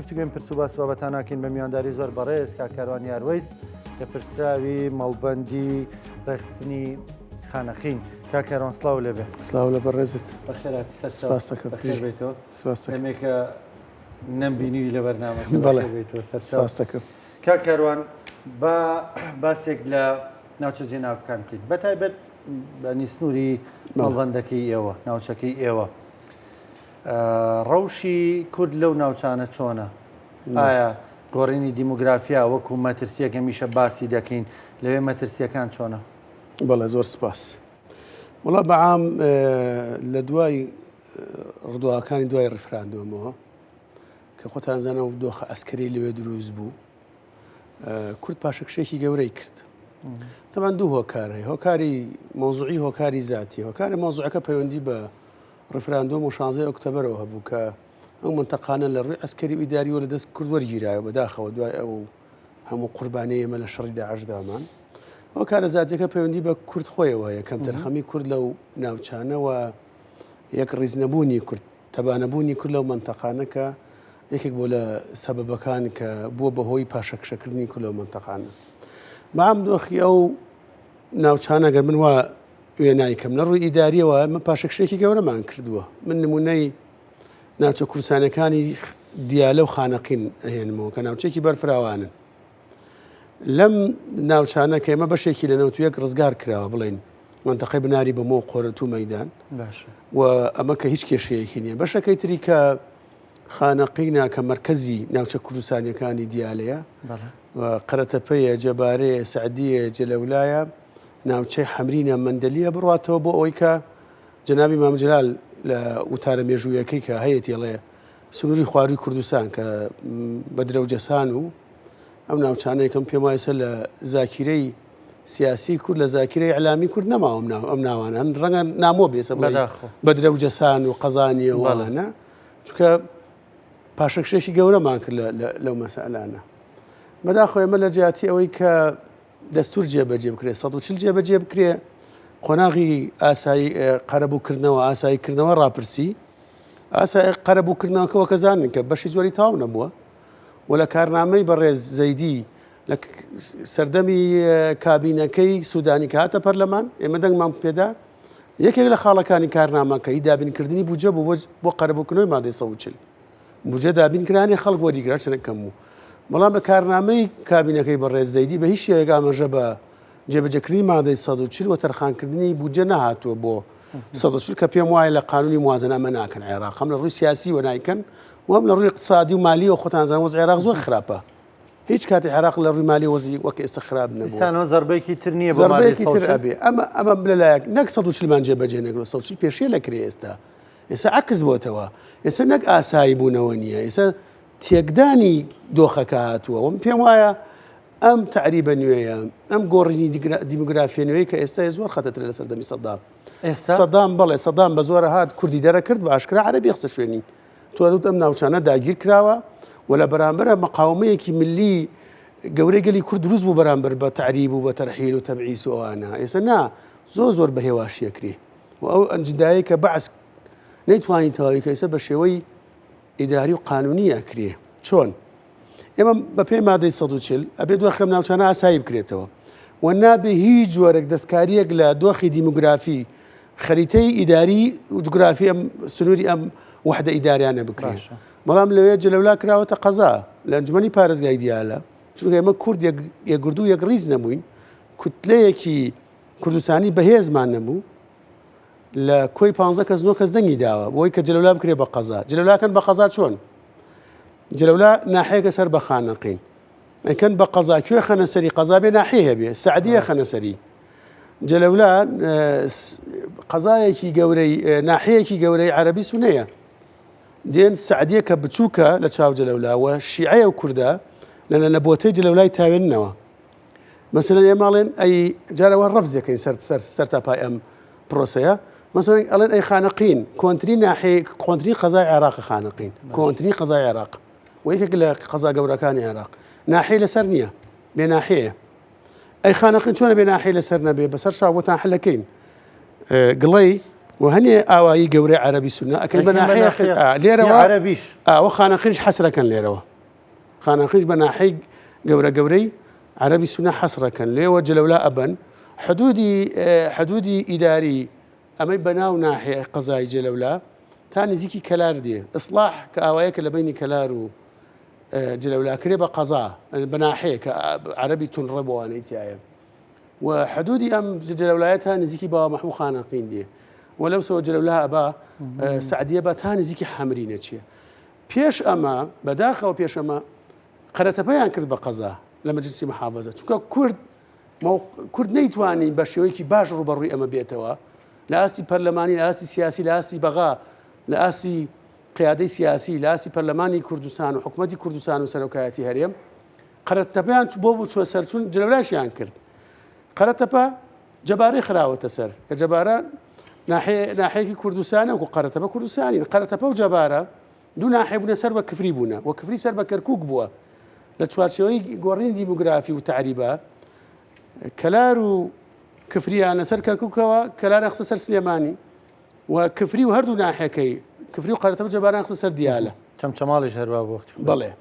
گفتوگوێن پرس و باس بابەتاناکەین بە میوانداری زۆر بەڕێز کاک کاروان یاروەیس لە پرسراوی مەڵبەندی ڕێکخستنی خانەقین. کاک کاروان سڵاو لێبێ. سڵاو لە بەڕێزت. بەخێرهاتی سەرچاو. سپاس دەکەم. بەخێر بێیتەوە. سپاس دەکەم. دەمێکە نەمبینیوی لە بەرنامەکە. بەڵێ. بەخێر بێیتەوە سەرچاو. سپاس دەکەم. کاک کاروان با باسێک لە ناوچە جێناوکەکان بکەین بە تایبەت بەنی سنووری مەڵبەندەکەی ئێوە ناوچەکەی ئێوە ڕەوشی کورد لەو ناوچانە چۆنە؟ ئایا گۆڕینی دیموگرافیا وەکو مەترسیەک هەمیشە باسی دەکەین لەوێ مەترسیەکان چۆنە؟ بەڵێ زۆر سپاس. وڵا بەعام لە دوای ڕدواکانی دوای ڕیفراندۆمەوە کە خۆتان زانە و دۆخە ئەسکەری لەوێ دروست بوو کورد پاشەکشێکی گەورەی کرد تەمان دوو هۆکار هەیە هۆکاری مۆزوعی هۆکاری زیاتی هۆکاری مۆزوعەکە پەیوەندی بە ڕفراندۆم و شانزەی ئۆکتۆبەرەوە هەبوو کە ئەو منتەقانە لە ڕووی ئەسکەری و ئیداریەوە لە دەست کورد وەرگیرایەوە بەداخەوە دوای ئەو هەموو قوربانی ئێمە لە شەڕی داعشدامان هۆکارە زیاتەکە پەیوەندی بە کورد خۆیەوە هەیە کەمتەرخەمی کورد لەو ناوچانەوە یەک ڕیزنەبوونی کورد تەبانەبوونی کورد لەو مەنتەقانە کە یەکێک بۆ لە سەبەبەکان کە بووە بەهۆی پاشەکشەکردنی کورد لەو مەنتەقانە. بەعام دۆخی ئەو ناوچانە گەر من وا وێنای کەم لە ڕووی ئیداریەوە ئەمە پاشەکشێکی گەورەمان کردووە. من نمونەی ناوچە کوردستانەکانی دیالە و خانەقین ئەهێنمەوە کە ناوچێکی بەرفراوانن. لەم ناوچانە کە ئێمە بەشێکی لە نەوتویەک ڕزگار کراوە بڵین منتەقەی بناری بەمۆ و قۆرەتوو مەدان و ئەمە کە هیچ کێشەیەکی نییە بەشەکەی تری کە خانەقینە کە مرکزی ناوچە کوردستانیەکانی دیالەیە و قەرەتەپەیە جەبارەیە سعدیە جەلەولایە ناوچەی حەمرینە مەندەلیە بڕاتەوە بۆ ئەوەی کە جەنابی مامجلال لە وتارە مێژوویەکەی کە هەیەتی سنووری خواروی کوردستان کە بە درەوجەسان و ئەم ناوچانە یەکەم پێم وایە سەر لە زاکیرەی سیاسی کورد لە زاکیرەی ئەلامی کورد نەماوە ئەم ناوانە هەن ڕەنگە نامۆ بێسە بە درەوجەسان و قەزانیەوەوانە چونکە پاشەکشێکی گەورەمان کرد لەو مەسەلانە بەداخۆ ئێمە لە جیاتی ئەوەی کە دەستور جێبەجێ بکرێت 140 جێبەجێ بکرێ قۆناغی ئاسایی قەرەبووکردنەوە ئاساییکردنەوە ڕاپرسی ئاسای قەرەبووکردنەوەکەوە کە زانن کە بەشی زۆری تاو نەبووە و لە کارنامەی بەڕێز زەیدی لە سەردەمی کابینەکەی سوودانی کە هاتە پەرلەمان ئێمە دەنگمان پێدا یەکێک لە خاڵەکانی کارنامەکەی دابینکردنی بودجە بوو بۆ قەرەبووکردنەوەی مادەی 140 بودجە دابینکرانی خەڵک وەریگرا چەند کەم بوو بەڵام بە کارنامەی کابینەکەی بەڕێز زەیدی بە هیچ شێوەیەک ئاماژە بە جێبەجێکردنی مادەی 140 و تەرخانکردنی بودجە نەهاتووە بۆ 140 کە پێم وایە لە قانونی موازنە ئەمە ناکەن عێراق هەم لە ڕووی سیاسی وە نایکەن و هەم لە ڕووی اقتصادی و مالیەوە خۆتان زان وەزعی عێراق زۆر خراپە هیچ کاتی عێراق لە ڕووی مالی وەزی وەک ئێستا خراپ نەبوو دیسانەوە زەربەیەکی تر نییە بۆ مادەی زەربەیەکی تر 140 ئەبێ ئەمە ئەمە لەلایەک نەک 140 مان جێبەجێ نەکردووە 140 پێشێ لەکرێ ئێستا ئێستا عەکس بۆتەوە ئێستا نەک ئاسایی بوونەوە نییە ئێستا تێکدانی دۆخەکە هاتووە وم پێم وایە ئەم تەعریبە نوێیە ئەم گۆڕینی دیموگرافیە نوێی کە ئێستا زۆر خەتەترە لە سەردەمی سەدام ئێستا سەدام بەڵێ سەدام بە زۆرە هات کوردی دەرەکرد بە ئاشکرا عەرەبی خستە شوێنی تۆ دەوت ئەم ناوچانە داگیر کراوە و لە بەرامبەرە مقاومەیەکی ملی گەورەی گەلی کورد دروست بوو بەرامبەر بە تەعریب و بە تەرحیل و تەبعیس و ئەوانە ئێستا نا زۆر زۆر بە هێواشیەکرێ و ئەو ئەنجدایە کە بەعس نەیتوانی تەواوی کە ئێستا بە شێوەی ئیداری و قانونی ئەکرێ چۆن؟ ئێمە بە پێی مادەی 140 ئەبێ دۆخی ئەم ناوچانە ئاسایی بکرێتەوە و نابێ هیچ جۆرێک دەستکاریەک لە دۆخی دیموگرافی خەریتەی ئیداری و جوگرافی ئەم سنووری ئەم وحدە ئیداریانە بکرێت بەڵام لەوێ جلەولا کراوەتە قەزا لە ئەنجومەنی پارێزگای دیالە چونکە ئێمە کورد یەکگردوو یەک ڕیز نەبووین کوتلەیەکی کوردستانی بەهێزمان نەبوو لە کۆی پ کەس نۆ کەس دەنگی داوە بۆی کە جلەولا بکرێ بە قەزا جلەولاکەن بە قەزا چۆن جلەولا ناحەیەکە سەر بە خانەقین ئەکەن بە قەزا کوێ خەنە سەری قەزا بێ ناحیە هەبێ سعدیە خەنە سەری جلەولا قەزایەکی گەورەی ناحەیەکی گەورەی عەربی سونەیە دێن سعدیە کە بچووکە لە چاو جلەولاوە شیعەیە و کوردە لە لە بۆتەی جلەولای تاوێننەوە مەسەلەن ئێمە ئەڵێن ئەی جارەوە ڕەفزەکەین سەر سەر سەر تا پای ئەم پرۆسەیە مەسەلەن ئەڵێن ئەی خانەقین کۆنترین ناحیە کۆنترین قەزای عێراق خانەقین کۆنترین قەزای عێراق و یەکێک لە قەزا گەورەکانی عێراق ناحیە لەسەر نییە بێ ناحیەیە ئەی خانەقین چۆنە بێ ناحیە لەسەر نەبێ بەسەر شاوەتان حلەکەین گڵەی و هەنێ ئاوایی گەورەی عەربی سونە ئەکەن بە ناحیە لێرەوە عەربیش ئەوە خانەقینش حەسرەکەن لێرەوە. خانەقینش بە ناحەی گەورە گەورەی عەرەبی سونە حەسرەکەن لێوە جلەولا ئەبەن حدودی حدودی ئیداری ئەمەی بەناو ناحیە قەزای جلەولا تا نزیکی کەلار دێ ئیسڵاح کە ئاوایەکە لە بینی کەلار و جلەولا کرێ بە قەزا بە ناحەیە کە عەرەبی تونڕە بۆوانەی تایە و حدودی ئەم جلەولایە تا نزیکی باوە مەحموو خانەقین دێ و لەو سەوە جلەولا ئەبا سعدیە بە تا نزیکی حەمری نەچێ پێش ئەمە بەداخەوە پێش ئەمە قەرەتەپەیان کرد بە قەزا لە مەجلسی محافەزە چونکە کورد کورد نەیتوانی بە شێوەیەکی باش ڕوبەڕووی ئەمە بێتەوە لە ئاستی پەرلەمانی لە ئاستی سیاسی لە ئاستی بەغا لە ئاستی قیادەی سیاسی لە ئاستی پەرلەمانی کوردستان و حکوومەتی کوردستان و سەرۆکایەتی هەرێم قەرەتەپەیان بۆ بوو چوە سەرچون جلەولاشیان کرد قەرەتەپە جەبارەی خراوەتە سەر کە جەبارە ناحەیەکی کوردستانە وەکو قەرەتەپە کوردستانی قەرەتەپە و جەبارە دوو ناحیە بوونە سەر بە کفری بوونە و کفری سەر بە کەرکوک بووە لە چوارچێوەی گۆڕینی دیموگرافی و تەعریبە کەلار و کفریان لەسەر کەرکوکەوە کەلار خستە سەر سلێمانی و کفری و هەردوو ناحەکەی کفری و قەرەتەپە جەباران خستە سەر دیالە. چەمچەماڵیش هەروا بۆ وەختی خۆی. بەڵێ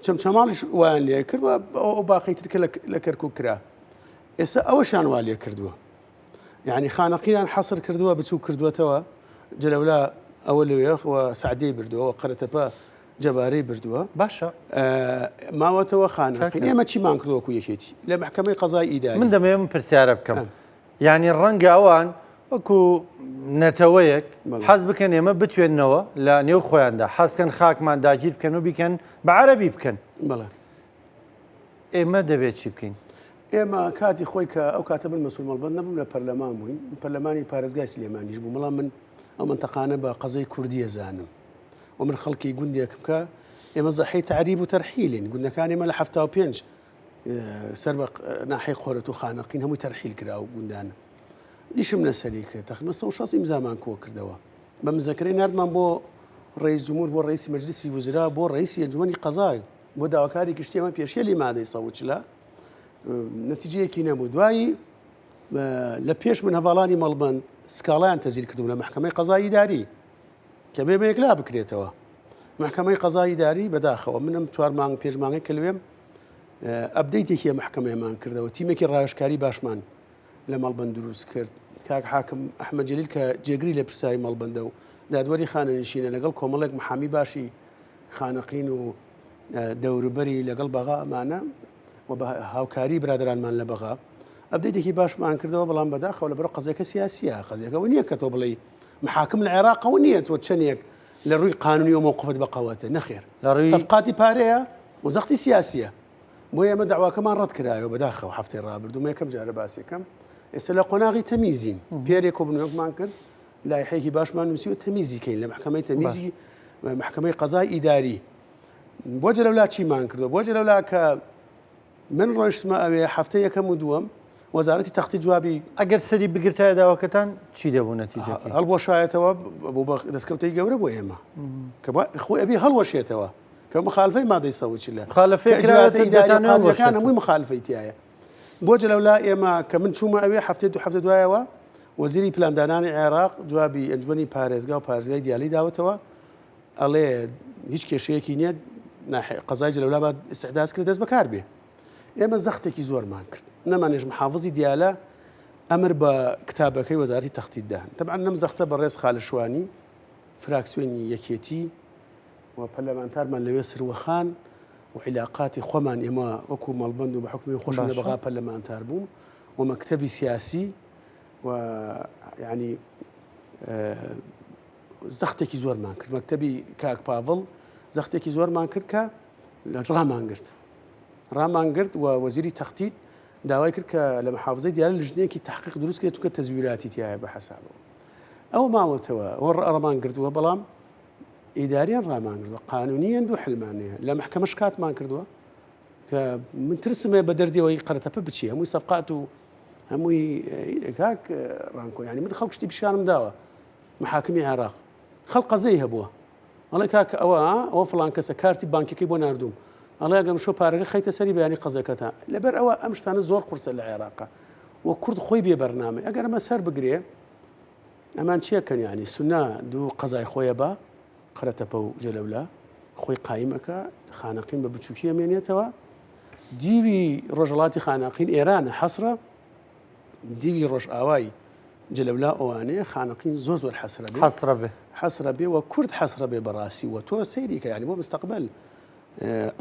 چەمچەماڵیش وایان لێ کرد و ئەو باقی تر کە لە کەرکوک کرا ئێستا ئەوەشیان وا لێ کردووە. یعنی خانەقیان حەسر کردووە بچوو کردووەتەوە جلەولا ئەوە لەوێ و سعدەی بردووە و قەرەتەپە جەبارەی بردووە باشە ماوەتەوە خانەقین ئێمە چیمان کردووە وەکو یەکێتی لە محکمەی قەزای ئیداری من دەمەوێت من پرسیارە بکەم یعنی ڕەنگە ئەوان وەکو نەتەوەیەک حەز بکەن ئێمە بتوێنەوە لە نێو خۆیاندا حەز بکەن خاکمان داگیر بکەن و بیکەن بە عەرەبی بکەن بەڵێ ئێمە دەبێت چی بکەین؟ ئێمە کاتی خۆی کە ئەو کاتە من مەسول مەڵبەند نەبووم لە پەرلەمان بووین پەرلەمانی پارێزگای سلێمانیش بووم بەڵام من ئەو منتەقانە بە قەزەی کوردیە زانم و من خەڵکی گوندێکم کە ئێمە زەحی تعریب و تەرحیلین گوندەکان ئێمە لە 75 سەر بە ناحی قۆرەت و خانەقین هەمووی تەرحیل کرا و گوندان ئیشم لەسەری کرد تەخمە 160 ئیمزامان کۆ کردەوە بە مزەکرەی ناردمان بۆ ڕئیس جمهور بۆ ڕئیسی مەجلسی وزرا بۆ ڕئیسی ئەنجومەنی قەزای بۆ داواکاری گشتی ئەمە پێشێلی مادەی 140 نەتیجەیەکی نەبوو دوایی لە پێش من هەواڵانی مەڵبند سکاڵیان تەزیر کردم لە محکمەی قەزای ئیداری کە بێ بە یەکلا بکرێتەوە محکمەی قەزای ئیداری بەداخەوە منم چوار مانگ پێش مانگێک کە لەوێم update ێکی محکمەیەمان کردەوە تیمێکی ڕاوێژکاری باشمان لە مەڵبند دروست کرد کاک حاکم ئەحمەد جەلیل کە جێگری لە پرسای مەڵبندە و دادوەری خانەنشینە لەگەڵ کۆمەڵێک محامی باشی خانەقین و دەوروبەری لەگەڵ بەغا ئەمانە و بە هاوکاری برادرانمان لە بەغا update ێکی باشمان کردەوە بەڵام بەداخەوە لەبەر قەزیەکە سیاسیە قەزیەکەەوە نییە کە تۆ بڵێ محاکم لە عێراقەوە نییە تۆ چەندێک لە ڕووی قانونی و مەوقفت بەقەوەتە نەخێر لە ڕووی سەفقاتی پارەیە و زەختی سیاسیە بۆ ئێمە داواکەمان ڕەت کرایەوە بەداخەوە هەفتەی ڕابردوو یەکەم جارە باسیەکەم ئێستا لە قۆناغی تەمیزین پێرێ کۆبوونەوەمان کرد لایحەیەکی باشمان نووسیوە تەمیزی کەین لە محکمەی تەمیزی محکمەی قەزای ئیداری بۆ جەلەولا چیمان کردو بۆ جەلەولا کە من ڕۆیشتمە ئەوێ هەفتە یەکەم و دووەم وەزارەتی تەختی جوابی ئەگەر سەری بگرتایە داواکەتان چی دەبوو نەتیجەکەی هەڵوەشایەتەوە بۆ بە دەستکەوتەی گەورە بۆ ئێمە کە خۆی ئەبی هەڵوەشێتەوە کە مخالفەی مادەی 140 مخالفەی ئیجرائاتە ئیداریە قانونیەکان هەمووی مخالفەی تایە بۆ جەلەولا ئێمە کە من چوومە ئەوێ هەفتەی دوو هەفتە دوایەوە وەزیری پلاندانانی عێراق جوابی ئەنجومەنی پارێزگا و پارێزگای دیالی داوەتەوە ئەڵێ هیچ کێشەیەکی نییە قەزای جەلەولا با ئیستحداث کرد دەست بەکار بێ ئێمە زەختێکی زۆرمان کرد نەمانێژ محافظی دیالە ئەمر بە کتابەکەی وەزارەتی تەختیت دان تەبعەن لەم زەختە بەڕێز خالشوانی فراکسیۆنی یەکێتی و پەرلەمانتارمان لەوێ سروەخان و عیلاقاتی خۆمان ئێمە وەکو مەڵبند و بە حکومی خۆشم لە بەغا پەرلەمانتار بووم و مەکتەبی سیاسی و یعنی زەختێکی زۆرمان کرد مەکتەبی کاک پاڤڵ زەختێکی زۆرمان کرد کە ڕامان گرت ڕامان گرت و وەزیری تەختیت داوای کرد کە لە محافزەی دیارە لژنەیەکی تحقیق دروست کرێت چونکە تەزویراتی تایە بە حەسابەوە ئەو ماوەتەوە ئەوە ڕامان گردووە بەڵام ئیداریان ڕامان کردووە قانونیان دوو حلمان هەیە لە محکەمە شکاتمان کردووە کە من ترسم هەیە بە دەردیەوەی قەرەتەپە بچی هەمووی سەفقات و هەمووی کاک ڕانکۆ ینی من خەڵک شتی پیشانم داوە محاکمی عێراق خەڵ قەزەی هەبووە ئەڵێ کاکە ئەوە ئەوە فڵان کەسە کارتی بانکەکەی بۆ نردوم ئەڵێ ئەگەم شۆ پارەکە خەیتە سەری بەیانی قەزەکەتە لەبەر ئەوە ئەم شتانە زۆر قورسە لە عێراقا و کورد خۆی بێ بەرنامە ئەگەر ئەمە سەر بگرێ ئەمان چیەکەن یعنی سونە دوو قەزای خۆیە بە قەرەتەپە و جەلەولا. خۆی قایم ئەکا، خانەقین بە بچووکی ئەمێنێتەوە. دیوی ڕۆژهەڵاتی خانەقین ئێرانە حەسرە، دیوی ڕۆژئاوای جەلەولا ئەوانەیە خانەقین زۆر زۆر حەسرە بێ حەسرە بێ حەسرە بێ و کورد حەسرە بێ بەڕاستی و تۆ سەیری کە یعنی بۆ مستەقبل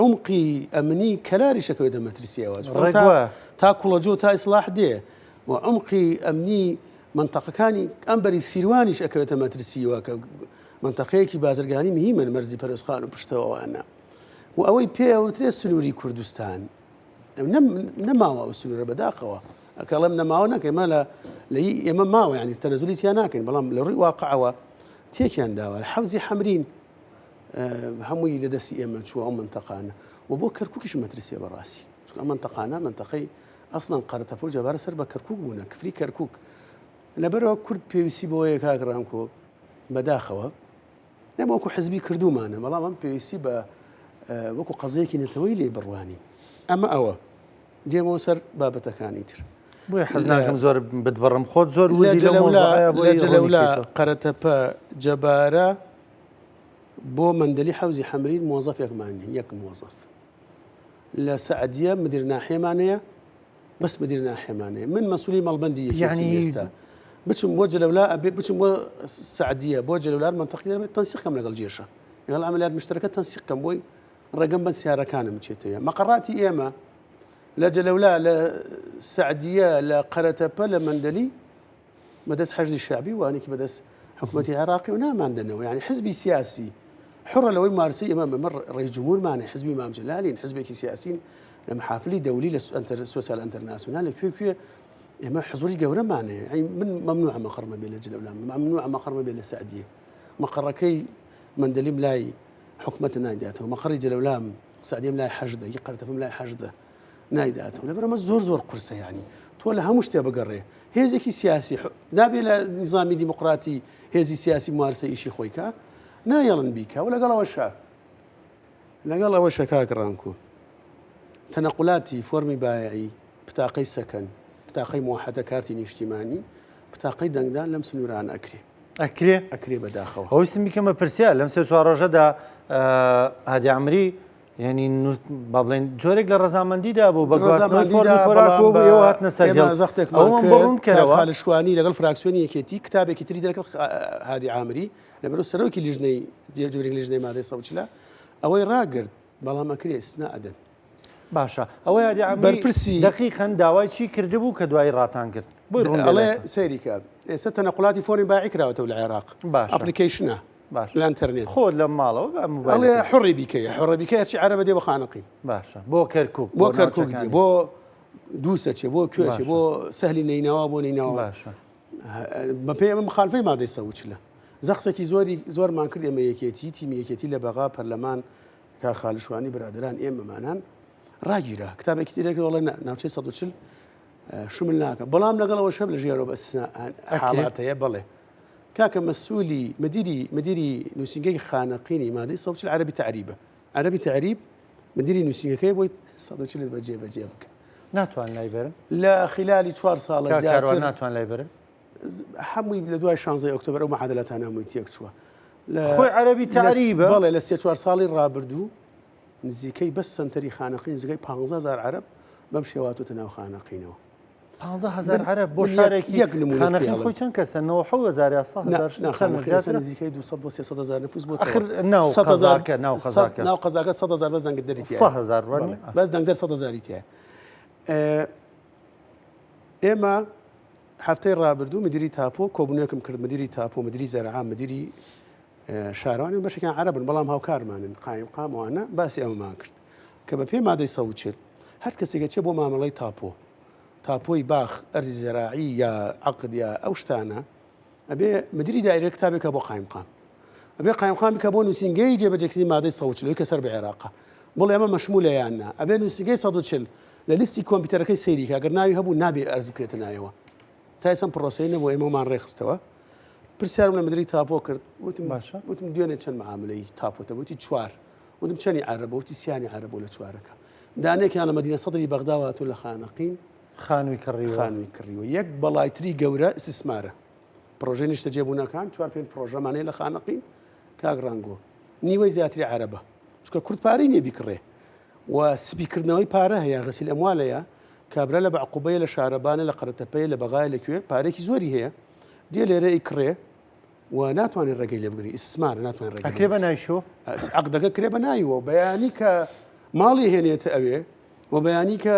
عمقی ئەمنی کەلاریش ئەکەوێتە مەترسیەوە تا کوڵەجۆ تا ئیسلاح دێ و عمقی ئەمنی منتەقەکانی ئەم بەری سیروانیش ئەکەوێتە مەترسیەوە کە منتەقەیەکی بازرگانی مهمن مەرزی پەرستخان و پشتەوەوانە و ئەوەی پێوترێ سنووری کوردستان نەماوە ئەو سنوورە بەداخەوە ئەکەڵم نەماوە نەکەی مە لە لە ئێمە ماوە ینی تەنەزولی تیا ناکەین بەڵام لە ڕووی واقعەوە تێکیان داوە حەوزی حەمرین هەمووی لە دەستی ئێمە چووە ئەو منتەقانە و بۆ کەرکووکیش مەترسیە بەڕاستی چونکە ئەم منتەقانە منتەقەی ئەسڵەن قەرەتەپە و جەبارە سەر بە کەرکووک بوونە کفری کەرکووک لەبەرەوە کورد پێویستی بۆیە کاک ڕامکۆ بەداخەوە ئێمە وەکو حزبی کردومانە بەڵام ئەم پێویستی بە وەکو قەزیەکی نەتەوەی لێ بڕوانین ئەمە ئەوە دێمەوە سەر بابەتەکانی تر بۆیە حەز ناکەم زۆر بتبڕم خۆت زۆر وردی لە جەلەولا قەرەتەپە جەبارە بۆ مەندەلی حەوزی حەمرین مۆزەفێکمان نیە یەک مۆزەف لە سەعدیە مدیر ناحیەمان هەیە بەس مدیر ناحیەمان هەیە من مەسولی مەڵبەندی یەکێتی ئێستا بچم بۆ جەلەولا ئەبێ بچم بۆ سعدیە بۆ جەلەولار منتەقی دەبێت تەنسیق کەم لەگەڵ جێشە لەگەڵ عملیات مشتەرەکە تەنسیق کەم بۆی ڕێگەم بەن سیارەکانم بچێتەوە مەقەڕاتی ئێمە لە جەلەولا لە سعدیە لە قەرەتەپە لە مەندەلی بەدەست حەشدی شەعبی و وانێکی بەدەست حکوومەتی عێراقی و ناماندەنەوە یعنی حزبی سیاسی حڕە لەوەی مارسی ئێمە بەمە ڕێی جمهورمانە حزبی مام جەلالین حزبێکی سیاسین لە محافلی دەولی لە ئەنتەر سۆسیال ئەنتەرناسیۆنال لە کوێ کوێ ئێمە حزوری گەورەمانەیە من مەمنوع مەقڕمە بێ لە جلەولام مەمنوع مەقڕمە بێ لە سعدیە مەقڕەکەی مندەلیم لای حکومەت نایداتەوە مەقڕی جلەولام سعدیم لای حەشدە ی قەرتەپم لای حەشدە نایداتەوە لەبەر ئەمە زۆر زۆر قورسە یعنی تۆ لە هەموو شتێ بگەڕێ هێزێکی سیاسی نابێ لە نیزامی دیموکراتی هێزی سیاسی موارسە ئیشی خۆی کا نایەڵن بیکە و لەگەڵ ئەوەشا لەگەڵ ئەوەشە کاک ڕانکۆ تەنەقولاتی فۆرمی بایعی پتاقەی سەکەن پتاقەی موحەدە کارتی نیشتیمانی پتاقەی دەنگدان لەم سنوورانە ئەکرێ ئەکرێ ئەکرێ بەداخەوە ئەویستم بیکەمە پرسیار لەم سێ چوار ڕۆژەدا هادی عەمری یعنی با بڵێن جۆرێک لە ڕەزامەندیدا بوو بە گواستنەوەی فۆرمی خۆراک و ئێوە هاتنە سەر هێڵ زەختێکمان بۆ ڕوون کەرەوە خالشوانی لەگەڵ فراکسیۆنی یەکێتی کتابێکی تری دەرکرد هادی عامری لەبەرو سەرۆکی لیژنەی جۆرێک لیژنەی مادەی 140 ئەوەی ڕاگرت بەڵام ئەکرێ ئیسنا ئەدەن. باشە ئەوەی هادی عامری بەرپرسی دەقیقەن داوای چی کردبوو کە دوایی ڕاتان کرد بۆی ڕوون ئەڵێ سەیری کە ئێستا تەنەقولاتی فۆرمی باعی کراوەتەوە لە عێراق باشە ئەپلیکەیشنە باش لە ئەنتەرنێت خۆت لە ماڵەوە بە ئەڵێ موبایلەکەت. حڕی بیکەیە حڕە بیکەیە چی عەرەبە دێ بۆ خانەقین باشە بۆ کەرکوک بۆ کەرکوک دێ ناوچەکانی. بۆ دووسە چێ بۆ کوێ چێ باشە. بۆ سەهلی نەینەوا بۆ نەینەوا باشە بەپێی ئەمە مخالفەی مادەی 140 زەختێکی زۆری زۆرمان کرد ئێمە یەکێتی تیمی یەکێتی لە بەغا پەرلەمان کاک خالشوانی برادران ئێمەمانان ڕاگیرا کتابێکی ترێک وڵێ ناوچەی 140 شمل ناکە بەڵام لەگەڵ ئەوە شەب لە ژێرەوە بە حاڵات هەیە بەڵێ کاکە مەسولی مدیری مدیری نووسینگەی خانەقینی مادەی 140 عەرەبی تەعریبە عەرەبی تەعریب مدیری نووسینگەکەی بۆی 140 بەجێ بەجێ بکە ناتوان لای بەرن لە خلالی چوار ساڵە کاک کاروان زیاتر ناتوان لای بەرن هەمووی لە دوای 16 ئۆکتۆبەر ئەو معادلاتانە هەمووی تێک چووە خۆی عەرەبی تەعریبە بەڵێ لە سێ چوار ساڵی ڕابردوو نزیکەی بەس سەنتەری خانەقین نزیکەی 15000 عەرەب بەم شێواتۆتە ناو خانەقینەوە 15000 عەرەب بۆ شارێکی یەک نموونە خانەقین پێ خۆی چەند کەسە 97000 یا 100000 نا چەند خانەقین زیاترە؟ نزیکەی 200 بۆ 300 هزار نفوس بۆ ئەخر ناو قەزاکە ناو قەزاکە ناو قەزاکە 100 هزار بەس دەنگدەری تیایە 100000 وانیە؟ بەس دەنگدەر 100 هزاری تیایە ئێمە هەفتەی ڕابردوو مدیری تاپۆ کۆبوونەوەکم کرد مدیری تاپۆ مدیری زەرعا مدیری شارەوانی بەشێکیان عەرەبن بەڵام هاوکارمانن قایم قاموانە باسی ئەوەمان کرد کە بە پێی مادەی 140 هەر کەسێکە چێ بۆ مامەڵەی تاپۆ تاپۆی باخ ئەرزی زەراعی یا عقد یا ئەو شتانە ئەبێ مدیری دایرە کتابێکە بۆ قایمقام ئەبێ قایمقام بکە بۆ نووسینگەی جێبەجێکردنی مادەی 140 کە سەر بە عێراقە بڵێ ئەمە مەشمولە یان نا ئەبێ نووسینگەی 140 لە لیستی کۆمپیوتەرەکەی سەیری کە گەر ناوی هەبوو نابێ ئەرز بکرێتە ناویەوە تا ئێستا پرۆسەی نەبوو ئێمەمان ڕێکخستەوە پرسیارم لە مدیری تاپۆ کرد وتم باشە. وتم دوێنێ چەند معاملەی تاپۆتە وتی چوار وتم چەنی عەرەبە وتی سیانی عەرەبە لە چوارەکە دانێکیان لە مەدینە سەدری بەغداوە هاتوو لە خانەقین خانووی کڕیوە خانووی کڕیوە یەک بەڵای تری گەورە ئیسیسمارە پرۆژەی نیشتەجێبوونەکان چوار پێنج پرۆژەمان هەیە لە خانەقین کاک ڕەنگۆ نیوەی زیاتری عەرەبە. چونکە کورد پارەی نییە بیکڕێ و سپیکردنەوەی پارە هەیە، غسیل اموال هەیە، کابرا لە بەعقوبەیە، لە شارەبانە، لە قەرەتەپەیە، لە بەغایە، لە کوێ پارێکی زۆری هەیە، دێ لێرە ئەیکڕێ و ناتوانێت ڕێگەی لێ بگری، ئیسمارە ناتوانێت ڕێگەی ئەکرێ بە ناویشەوە؟ عەقدەکە کرێ بە ناویەوە، بەیانی کە ماڵی هێنێتە ئەوێ و بەیانی کە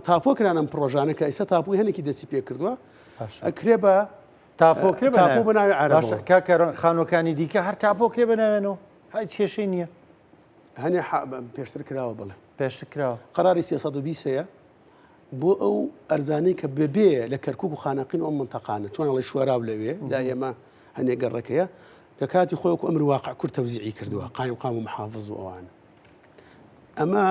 تاپۆ کران ئەم پڕۆژانە کە ئیستا تاپۆی هەنێکی دەستی پێ کردووە، ئەکرێ بە تاپۆ کرێ بە ناوی عەرەبەوە. کاک کاروان خانووەکانی دیکە هەر تاپۆ کرێ بە ناوێنەوە؟ هیچ کێشەی نییە. هەنێ پێشتر کراوە بڵێ پێشتر کراوە. قەراری 320 هەیە بۆ ئەو ئەرزانەی کە بەبێ لە کەرکک و خانەقین ئەو منتەقانە چۆن ئەڵێ شوەراو لەوێ لا ئێمە هەنێ گەڕەکەیە کە کاتی خۆی وەکو ئەمر واقع کورد تەوزیعی کردووە قایم قام و محافظ و ئەوان ئەمە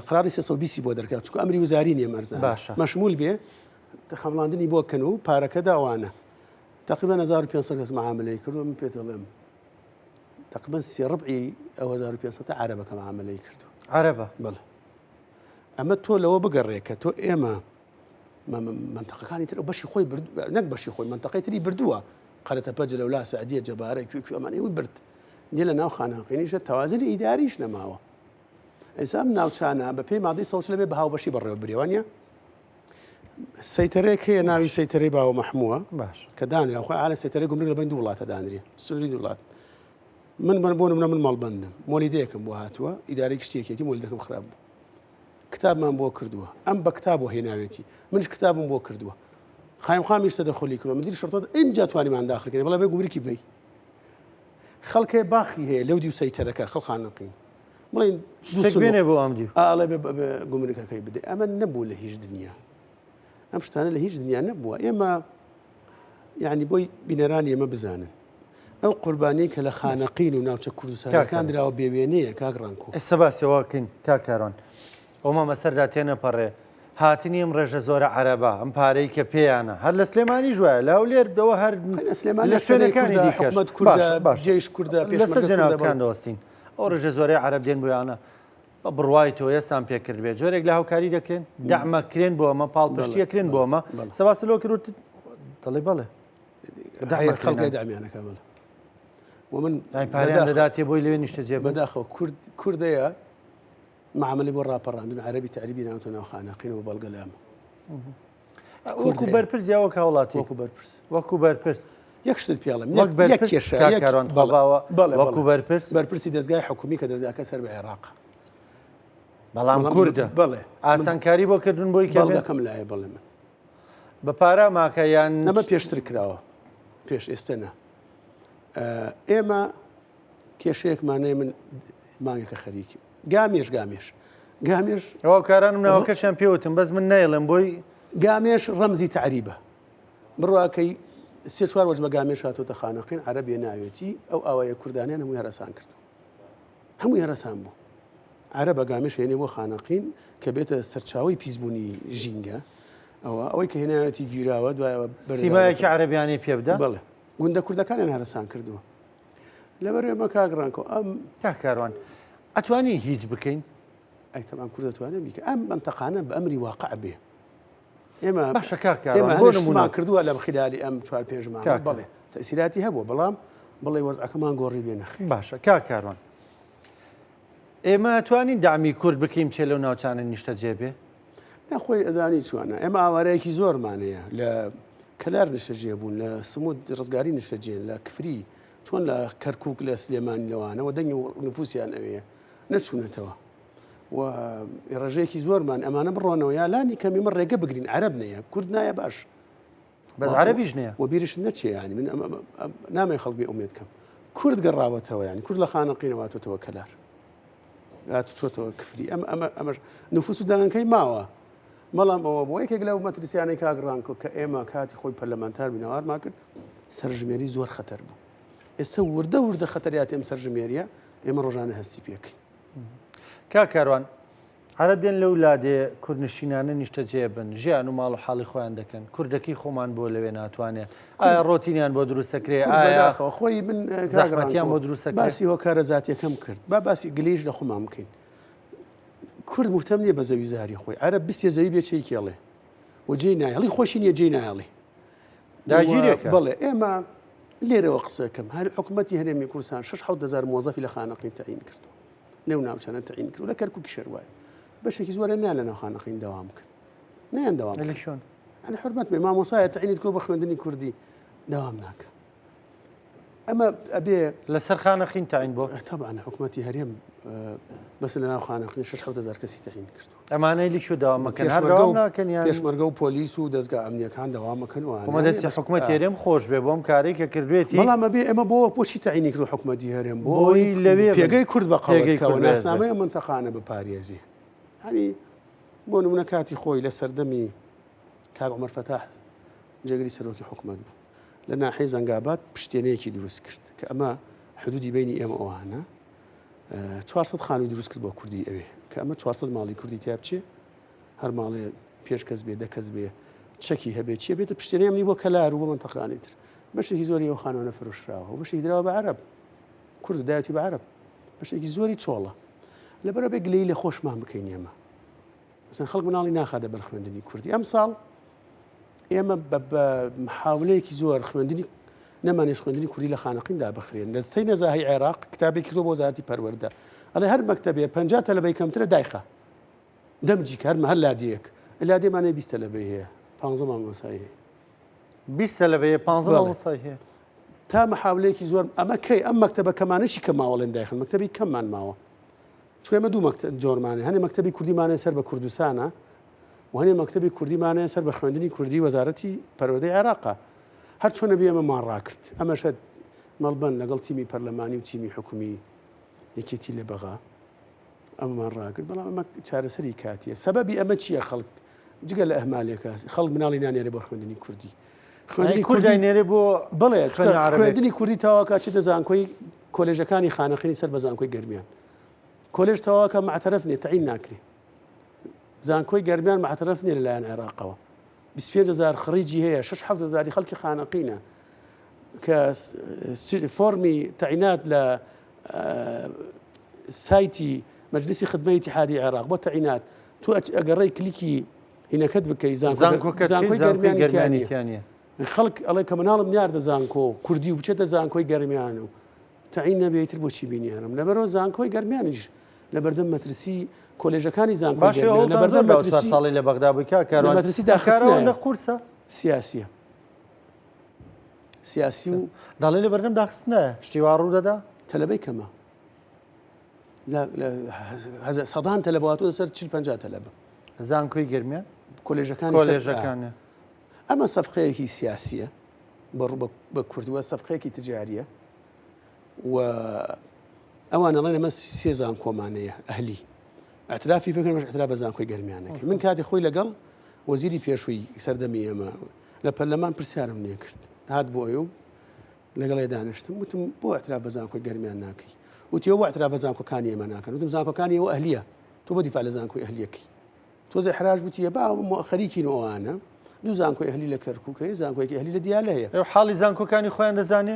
قراری 320 بۆ دەرکات چونکە ئەمری وزاری نییە مەرزان باشە مەشمول بێ خەمڵاندنی بۆ کەن و پارەکە داوانە تقریبا 1500 کەس معاملەی کردو من پێت دەڵێم تقریبا سێ ڕبعی ئەو 1500 عەرەبەکە معاملەی کردو عەرەبە بەڵێ ئەمە تۆ لەوە بگەڕێ کە تۆ ئێمە منتەقەکانی تر بەشی خۆی برد نەک بەشی خۆی منتەقەی تری بردووە قەرەتەپە جلەولا سعدیە جەبارە کوێ کوێ ئەمانەی وی برد نیە لە ناو خانەقینیشە تەوازنی ئیداریش نەماوە ئێستا ئەم ناوچانە بە پێی مادەی سەوچ لەبێ بە هاوبەشی بەڕێوە برێوانە سەیتەرێک هەیە ناوی سەیتەرەی باوە مەحمووە باش کە دانرا خۆی ئالە سەیتەرەی گومرگ لە بین دوو وڵاتە دانرێ سنووری دوو وڵات من من بۆ نمونە من مەڵبەندم مۆلیدەیەکم بۆ هاتووە ئیدارەی گشتیەکێتی مۆلیدەکەم خراپ بوو کتابمان بۆ کردووە ئەم بە کتاب بۆ هێناوێتی منش کتابم بۆ کردووە قایم قامیش تەدەخلی کردووە مدیر شرطە ئینجا توانیمان داخل کردین بەڵێ بێ گومرکی بی خەڵکێ باخی هەیە لەو دیو سەیتەرەکە خەڵخانەقین بڵێن شتێک بێنێ بۆ ئەم دیو ئاڵێ گومرکەکەی بدەێ ئەمە نەبوو لە هیچ دنیا ئەم شتانە لە هیچ دنیا نەبووە ئێمە یعنی بۆی بینەرانی ئێمە بزانن ئەو قوربانی کە لە خانەقین و ناوچە کوردستانەکان دراوە بێوێنەیە کاک ڕانکۆ ئێستا باسەوەکەین کاک کاروان ئەومە بەسەردا تێنەپەڕێ هاتنی ئەم ڕێژە زۆرە عەرەبە ئەم پارەی کە پێیانە هەر لە سلێمانیش وایە لە هەولێر دەوە هەر لە شوێنەکانی دیکەش باش جێش کوردە لەسەر جەنابەکان دەوەستین ئەو ڕێژە زۆرەی عەرەب دێن بۆیانە بە بڕوای تۆ ئێستان پێکرد بێت جۆرێک لە هاوکاری دەکرێن دەعمەکرێن بۆ ئەمە پاڵپشتیەکرێن بۆ ئەمە سەباس لۆ کرد دەڵێ بەڵێ خەڵکی دەعمیانەکە بڵێ و من پاریان دەداتێ بۆی لەوێ نیشتەجێ بەداخەوە کورد کوردەیە معاملەی بۆ ڕاپەڕاندن عەرەبی تەعریبی ناوتە ناو خانەقین و بەڵگە لامە وەکو بەرپرس یا وەک هاوڵاتی وەکو بەرپرس وەکو بەرپرس یەک شتت پێڵم وەک بەرپرس کێشە کاک کاروان خۆباوە وەکو بەرپرس بەرپرسی دەزگای حکومی کە دەزگاکە سەر بە عێراق بەڵام کوردە بەڵێ ئاسانکاری بۆ کردن بۆی کە بەڵگەکەم لایە بەڵێ من بە پارە ماکە یان ئەمە پێشتر کراوە پێش ئێستا نا ئێمە کێشەیەکمان هەیە من مانگێکە خەریکیم گامێش گامێش گامێش ئەوە کارانم ناوەکەشیان پێوتم بەس من نایڵێم بۆی گامێش ڕەمزی تەعریبە بڕواکەی سێ چوار وەج بە گامێش هاتۆتە خانەقین عەرەبێ ناوێتی ئەو ئاوایە کوردانیان هەمووی هەرەسان کردو هەمووی هەرەسان بوو عەرەبە گامێش هێنێ بۆ خانەقین کە بێتە سەرچاوی پیسبوونی ژینگە ئەوە ئەوەی کە هێناوێتی گیراوە دوایەوە سیمایەکی عەرەبیانی پێ بدە بەڵێ گوندە کوردەکانیان هەرەسان کردووە لەبەر ئێمە کاک ڕانکۆ ئەم کاک کاروان ئەتوانی هیچ بکەین؟ ئەی تەمام کورد دەتوانێت بیکە ئەم منتەقانە بە ئەمری واقع بێ ئێمە باشە کاک ئێمە کاروان بۆ هەنێ نمونە شتمان کردووە لەم خلالی ئەم چوار پێنج مانگە کاک بەڵێ تەئسیراتی هەبووە بەڵام بڵێ وەزعەکەمان گۆڕی بێ نەخێر باشە کاک کاروان ئێمە ئەتوانین دەعمی کورد بکەین چێ لەو ناوچانە نیشتەجێ بێ؟ نا خۆی ئەزانی چۆنە ئێمە ئاوارەیەکی زۆرمان هەیە لە کەلار نیشتەجێ بوون لە سمود ڕزگاری نیشتەجێن لە کفری چۆن لە کەرکک لە سلێمانی لەوانەوە دەنگی نفوسیان ئەوەیە نەچوونەتەوە و ڕێژەیەکی زۆرمان ئەمانە بڕۆنەوە یا لانی کەمی مە ڕێگە بگرین عەرەب نەیە کورد نایە باش بەس عەرەبیش نییە و بیرش نەچێ ینی من نامێ خەڵک بێ ئومێد کەم کورد گەڕاوەتەوە ینی کورد لە خانەقینەوە هاتۆتەوە کەلار هاتو چۆتەوە کفری ئەم ئەمە ئەمەش نفوس و دەنگەکەی ماوە بەڵام ئەوە بۆ یەکێک لەو مەترسیانەی کاک ڕانکۆ کە ئێمە کاتی خۆی پەرلەمانتار بینەوارمان کرد سەرژمێری زۆر خەتەر بوو ئێستا وردە وردە خەتەریاتی ئەم سەرژمێریە ئێمە ڕۆژانە هەستی پێکەین کاک کاروان عەرەب دێن لەو لادێ کوردنشینانە نیشتەجێ بن، ژیان و ماڵ و حاڵی خۆیان دەکەن، کوردەکەی خۆمان بۆ لەوێ ناتوانێ؟ ئایا ڕۆتینیان بۆ دروست دەکرێ؟ کورد ئایا بەداخەوە خۆی من کاک زەحمەتیان ڕانکۆ بۆ دروست دەکرێ؟ باسی هۆکارە زاتیەکەم کرد با باسی گلەیش لە خۆمان بکەین کورد موهتەم نییە بە زەوی زاری خۆی عەرەب بستێ زەوی بێ چێی کێڵێ و جێی نایەڵی خۆشی نییە جێی نایەڵی داگیرێکە. بەڵێ ئێمە لێرەوە قسەکەم هەر حکوومەتی هەرێمی کوردستان 6 هزار مۆزەفی لە خانەقین تەعین کردو. لەو ناوچانە تەعین کرد لە کەرکوکی شەروایە بەشێکی زۆرە نیان لە ناو خانەقین دەوام بکەن نیان دەوام لە شوێن ئەنی حرمەت بێ مامۆسایە تەعینت کرد بە خوێندنی کوردی دەوام ناکە ئەمە ئەبێ لەسەر خانەقین تەعین بۆ تەبعەن حکوومەتی هەرێم بەس لە ناو خانەقین 6 هزار کەسی تەعین کردو ئەمانەی لە کوێ داوام مەکەن هەر داوام ناکەن یان پێشمەرگە و پۆلیس و دەزگا ئەمنیەکان دەوام مەکەن و خۆمە دەستی حکوومەت هەرێم خۆش بێ بۆم کارێک کە کردوێتی بەڵام ئەبێ ئێمە بۆ بۆچی تەعینی کرد حکوومەتی هەرێم بۆی لەوێ پێگەی کورد بە قەوەکەوە ناسنامەی منتەقانە بپارێزی هەنی بۆ نمونە کاتی خۆی لە سەردەمی کاک عمر فەتاح جێگری سەرۆکی حکوومەت بوو لە ناحیەی زەنگاباد پشتێنەیەکی دروست کرد کە ئەمە حدودی بینی ئێمە ئەوانە 400 خانووی دروست کرد بۆ کوردی ئەوێ کە ئەمە 400 ماڵی کوردی تیا بچێ هەر ماڵێ پێش کەس بێ دە کەس بێ چەکی هەبێ چیە بێتە پشتێنەی ئەمنی بۆ کەلار و بۆ منتەقانی تر بەشێکی زۆری ئەو خانوانە فرۆشراوە و بەشێکی دراوە بە عەرەب کورد دایەتی بە عەرەب بەشێکی زۆری چۆڵە لەبەرە بێ گلەیی لە خۆشمان بکەین ئێمە مەسەن خەڵک مناڵی ناخاتە بەر خوێندنی کوردی ئەمساڵ ئێمە بە محاولەیەکی زۆر خوێندنی نەمانێش خوێندنی کوردی لە خانەقیندا بخرێن دەستەی نەزاهی عێراق کتابێکی کردو بۆ وەزارەتی پەروەردە ئەڵێ هەر مەکتەبێ 50 تەلەبەی کەمترە دایخە دەمجی کە هەر هەر لادێیەک لادێمانەیە 20 تەلەبەی هەیە 15 مامۆستای هەیە 20 تەلەبەیە 15 مامۆستای هەیە تا محاولەیەکی زۆر ئەمە کەی ئەم مەکتەبە کەمانەشی کە ماوەڵێن دایخن مەکتەبی کەممان ماوە چونکە ئێمە دوو مەکتەب جۆرمانە هەنێ مەکتەبی کوردیمانە سەر بە کوردستانە و هەنێ مەکتەبی کوردیمانە سەر بە خوێندنی کوردی وەزارەتی پەروەردەی عێراقە هەر چۆنە بێ ئێمەمان ڕاکرد ئەمەشە مەڵبەند لەگەڵ تیمی پەرلەمانی و تیمی حکومی یەکێتی لە بەغا ئەمەمان ڕاکرد بەڵام ئەمە چارەسەری کاتیە سەبەبی ئەمە چییە خەڵک جگە لە ئەهمالێکە خەڵک مناڵی نانێرێ بۆ خوێندنی کوردی خوێندنی کوردی نێرێ بۆ بڵێ خوێندنی کوردی تاواکە چێتە زانکۆی کۆلێژەکانی خانەقینی سەر بە زانکۆی گەرمیان کۆلێژ تەواوکە معتەرەف نیە تەعین ناکرێ زانکۆی گەرمیان معتەرەف نیە لەلایەن عێراقەوە 25 هزار خڕیجی هەیە 6 7 هزاری خەڵکی خانەقینە کە فۆرمی تەعینات لە سایتی مەجلیسی خدمەی ئیتیحادی عێراق بۆ تەعینات تۆ ئەگەڕێی کلیکی هینەکەت بکەی زانکۆی گەرمیانی تیانە خەڵک ئەڵێ کە مناڵم نیاردە زانکۆ کوردی و بچێتە زانکۆی گەرمیان و تەعین نەبێ ئیتر بۆچی بینیارم لەبەرەوە زانکۆی گەرمیانیش لەبەردەم مەترسی کۆلێژەکانی زانکۆی گەرمیان لەبەردەم مەترسی ساڵی لە بەغدا بووی کاک کاروان مەترسی داخستنە قورسە سیاسیە سیاسی و دەڵێ لەبەردەم داخستنە شتی وا ڕوو دەدا تەلەبەی کەمە سەدان تەلەبە هاتووە سەر 40 50 تەلەبە زانکۆی گەرمیان کۆلێژەکان کۆلێژەکان ئەمە سەفقەیەکی سیاسیە بە کوردوە سەفقەیەکی تجاریە و ئەوان ئەڵێن ئەمە سێ زانکۆمانەیە ئەهلی اعترافی پێکەن بەش اعتراف بە زانکۆی گەرمیانەکەی من کاتی خۆی لەگەڵ وەزیری پێشووی سەردەمی ئێمە لە پەرلەمان پرسیارم لێ کرد هات بۆ ئەو لەگەڵێ دانیشتم وتم بۆ اعتراف بە زانکۆی گەرمیان ناکەی وتی ئەوە اعتراف بە زانکۆکانی ئێمە ناکەن وتم زانکۆکانی ئەوە ئەهلیە تۆ بۆ دیفاع لە زانکۆی ئەهلیەکەی تۆزێ حراج وتی با خەریکین ئەوانە دوو زانکۆی ئەهلی لە کەرکوک هەیە زانکۆیەکی ئەهلی لە دیالە هەیە ئەو حاڵی زانکۆکانی خۆیان دەزانێ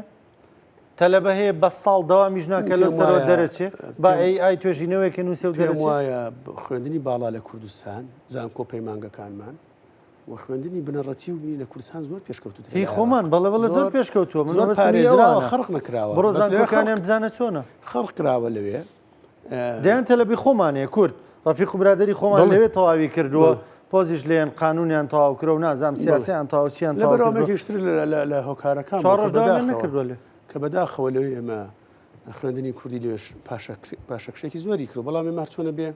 تەلەبە هەیە بە ساڵ دەوامیش ناکە لەو سەرەوە دەرەچێ با ئەی ئای توێژینەوەیەکە نووسێ و پێم وایە خوێندنی باڵا لە کوردستان زانکۆ پەیمانگەکانمان و خوێندنی بنەڕەتی و لە کوردستان زۆر پێشکەوتوتر هی خۆمان بەڵێ بەڵێ زۆر پێشکەوتووە من زۆر پارێزراوە خەرق نەکراوە بڕۆ زانکۆکانیان بزانە چۆنە خەرق کراوە لەوێ دەیان تەلەبی خۆمان هەیە کورد ڕەفیق و برادری خۆمان لەوێ تەواوی کردووە پۆزیش لێن قانونیان تەواو کرا و نازام سیاسیان تەواو چیان تەواو لەبەرەوەمێکیشتر لە هۆکارەکان نەکردووە لێ کە بەداخەوە لەوێ ئێمە خوێندنی کوردی لێش پاشەکشێکی زۆری کرد بەڵام ئێمە چۆنە بێ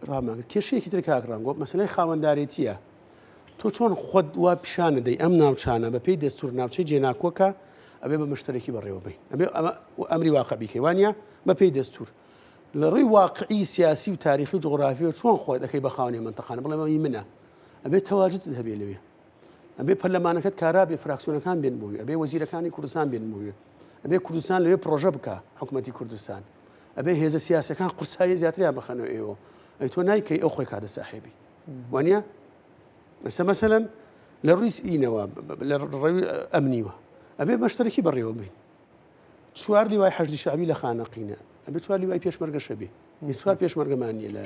ڕامانگرت کێشەیەکی تر کاک ڕەنگۆ مەسلەی خاوەندارێتیە تۆ چۆن خۆت وا پیشانە دەی ئەم ناوچانە بە پێی دەستور ناوچەی جێناکۆکە ئەبێ بە مشتەرەکی بەڕێوە بین ئەبێ ئەمە ئەمری واقع بیکەی وانە بە پێی دەستور لە ڕووی واقعی سیاسی و تاریخی و جغرافی و چۆن خۆت دەکەی بە خاوەنی منتەقانە بڵێ ئەمە منە ئەبێ تەواجدت هەبێ لەوێ ئەبێ پەرلەمانەکەت کارا بێ فراکسیۆنەکان بێن بۆی ئەبێ وەزیرەکانی کوردستان بێن بۆی ئەبێ کوردستان لەوێ پرۆژە بکە حکوومەتی کوردستان ئەبێ هێزە سیاسەکان قورسایی زیاتریان بخەنەوە ئێوە ئەی تۆ نایکەی ئەو خۆی کاتە ساحێبی وانە ئێستا مەسەلەن لە ڕووی ئینەوە لە ڕووی ئەمنیوە ئەبێ مەشتەرەکی بەڕێوە بین چوار لیوای حەشدی شەعبی لە خانەقینە ئەبێ چوار لیوای پێشمەرگەشە بێ چوار پێشمەرگەمان نییە لە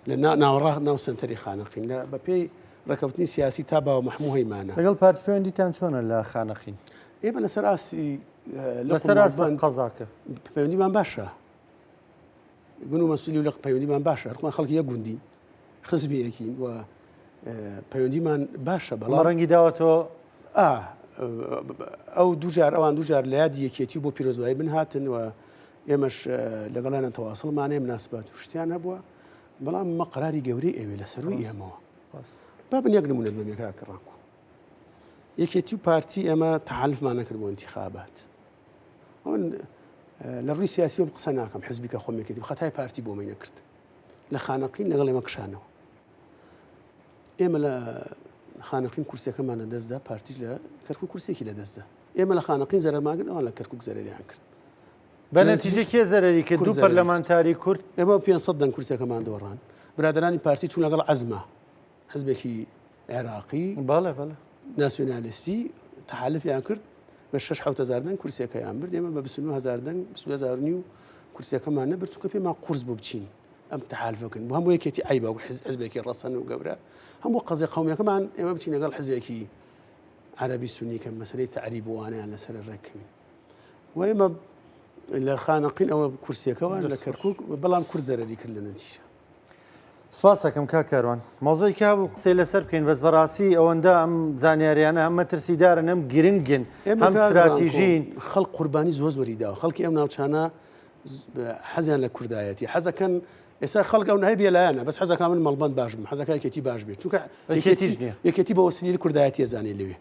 لە ناوەڕا ناو سنتەری خانەقین لە بەپێی ڕێکەوتنی سیاسی تا باوە مەحموو هەیمانە لەگەڵ پارتی پەیوەندیتان چۆنە لە خانەقین؟ ئێمە لەسەر ئاستی لەسەر ئاستی قەزاکە پەیوەندیمان باشە. من و مەسولی لق پەیوەندیمان باشە هەرکمان خەڵکی یەک گوندین خزمی یەکین و پەیوەندیمان باشە بەڵام ڕەنگی داوەتەوە ئەو دووجار ئەوان دووجار لە یادی یەکێتی بۆ پیرۆزبایی من هاتن و ئێمەش لەگەڵیانە تەواصلمانەیە مناسبات و شتیان هەبووە بەڵام مە قراری گەورەی ئەوێ لە سەروی ئێمەوە با من یەک نمونەت بەم کاک ڕانکو یەکێتی و پارتی ئێمە تەحالفمان نەکرد بۆ انتخابات ئەوەن لە ڕووی سیاسی قسە ناکەم حزبی کە خۆم یەکێتی خەتای پارتی بۆ مەی نەکرد لە خانەقین لەگەڵ ئێمە کشانەوە ئێمە لە خانەقین کورسەکەمان لە دەستدا پارتیش لە کەرکک کورسێکی لە دەستدا ئێمە لە خانەقین زەرەرمان کرد ئەوان لە کەرکک زەرەریان کرد بە نەتیجە کێ زەرەری کرد دوو پەرلەمانتاری کورد ئێمە 500 دەنگ کورسەکەمان دۆڕان برادرانی پارتی چوون لەگەڵ عەزمە حزبێکی عێراقی بەڵێ بەڵێ ناسیۆنالیستی تەحالفیان کرد بە 6 هزار دەنگ کورسیەکەیان برد ئێمە بە 29 هزار دەنگ 22 هزار نیو کورسیەکەمان نەبرد چونکە پێمان قورس بوو بچین ئەم تەحالفەکەن بۆ هەموو یەکێتی عیبە و حزبێکی ڕەسەن و گەورە هەموو قەزیە قومیەکەمان ئێمە بچین لەگەڵ حزبێکی عەرەبی سونی کە مەسەلەی تەعریب و وانەیان لەسەر ڕێککەوین و ئێمە لە خانەقین ئەوە کورسیەکەوان لە کەرکک بەڵام کورد زەرەری کرد لە نەتیجە سپاسەکەم کاک کاروان مەوزوعی کە هەبوو قسەی لەسەر بکەین بەس بەڕاستی ئەوەندە ئەم زانیاریانە هەم مەترسیدارن هەم گرنگن هەم ستراتیژین خەڵک قوربانی زۆر زۆری داوە خەڵکی ئەم ناوچانە حەزیان لە کوردایەتی حەزەکەن ئێستا خەڵک ئەو نهەی بێلایەنە بەس حەزەکە من مەڵبەند باش بم حەزەکە یەکێتی باش بێت چونکە یەکێتیش نییە یەکێتی بە وەسیلەی کوردایەتی زانێ لەوێ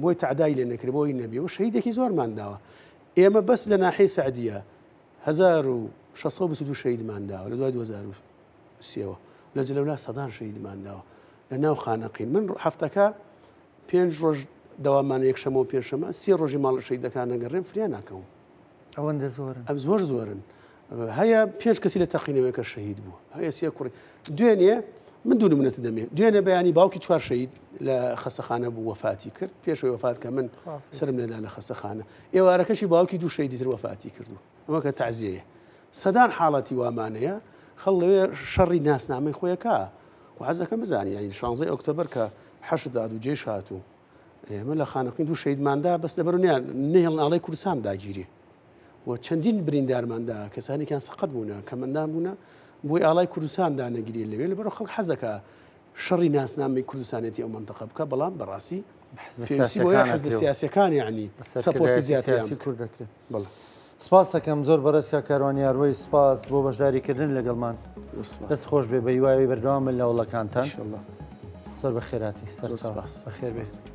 بۆی تەعدای لێ نەکرێ بۆی نەبێ و شەهیدێکی زۆرمان داوە ئێمە بەس لە ناحیەی سەعدیە 1622 شەهیدمان داوە لە دوای 2003ەوە لە جلەولا سەدان شەهیدمان داوە لە ناو خانەقین من هەفتەکە پێنج ڕۆژ دەوامانە یەکشەمە و پێنجشەمە سێ ڕۆژی ماڵ شەهیدەکان نەگەڕێم فریا ناکەوم ئەوەندە زۆرن ئەم زۆر زۆرن هەیە پێنج کەسی لە تەقینەوەکە شەهید بوو هەیە سێ کوڕی دوێنێ من دوو نمونەت دەمێ دوێنێ بەیانی باوکی چوار شەهید لە خەسەخانە بوو وەفاتی کرد پێشەوەی وەفات کە من سرم لێدا لە خەسەخانە ئێوارەکەشی باوکی دوو شەهیدی تر وەفاتی کردو ئەمە کە تەعزیەیە سەدان حاڵەتی وامانەیە خەڵ لەوێ شەڕی ناسنامەی خۆیەکە و حەزەکەم بزانی یانی 16 ئۆکتۆبەر کە حەشد داد و جێش هاتوو ئێمە لە خانەقین دوو شەهیدماندا بەس لەبەر نیان نەهێڵن ئاڵای کوردستان داگیرێ و چەندین بریندارماندا کەسانێکیان سەقەت بوونە کەمەندان بوونە بۆی ئاڵای کوردستان دانەگیرێ لەوێ لەبەر خەڵک حەزەکە شەڕی ناسنامەی کوردستانێتی ئەو مەنتەقە بکە بەڵام بەڕاستی حزب سیاسەکان یعنی support ی زیاتریان کورد دەکرێت بەڵێ سپاس ئەکەم زۆر بەڕێز کاک کاروان یاروەی سپاس بۆ بەشداریکردن لەگەڵمان دەست خۆش بێ بە هیوای بەردەوام بن لە هەوڵەکانتان زۆر بەخێراتی سەر سپاس بەخێر بێت.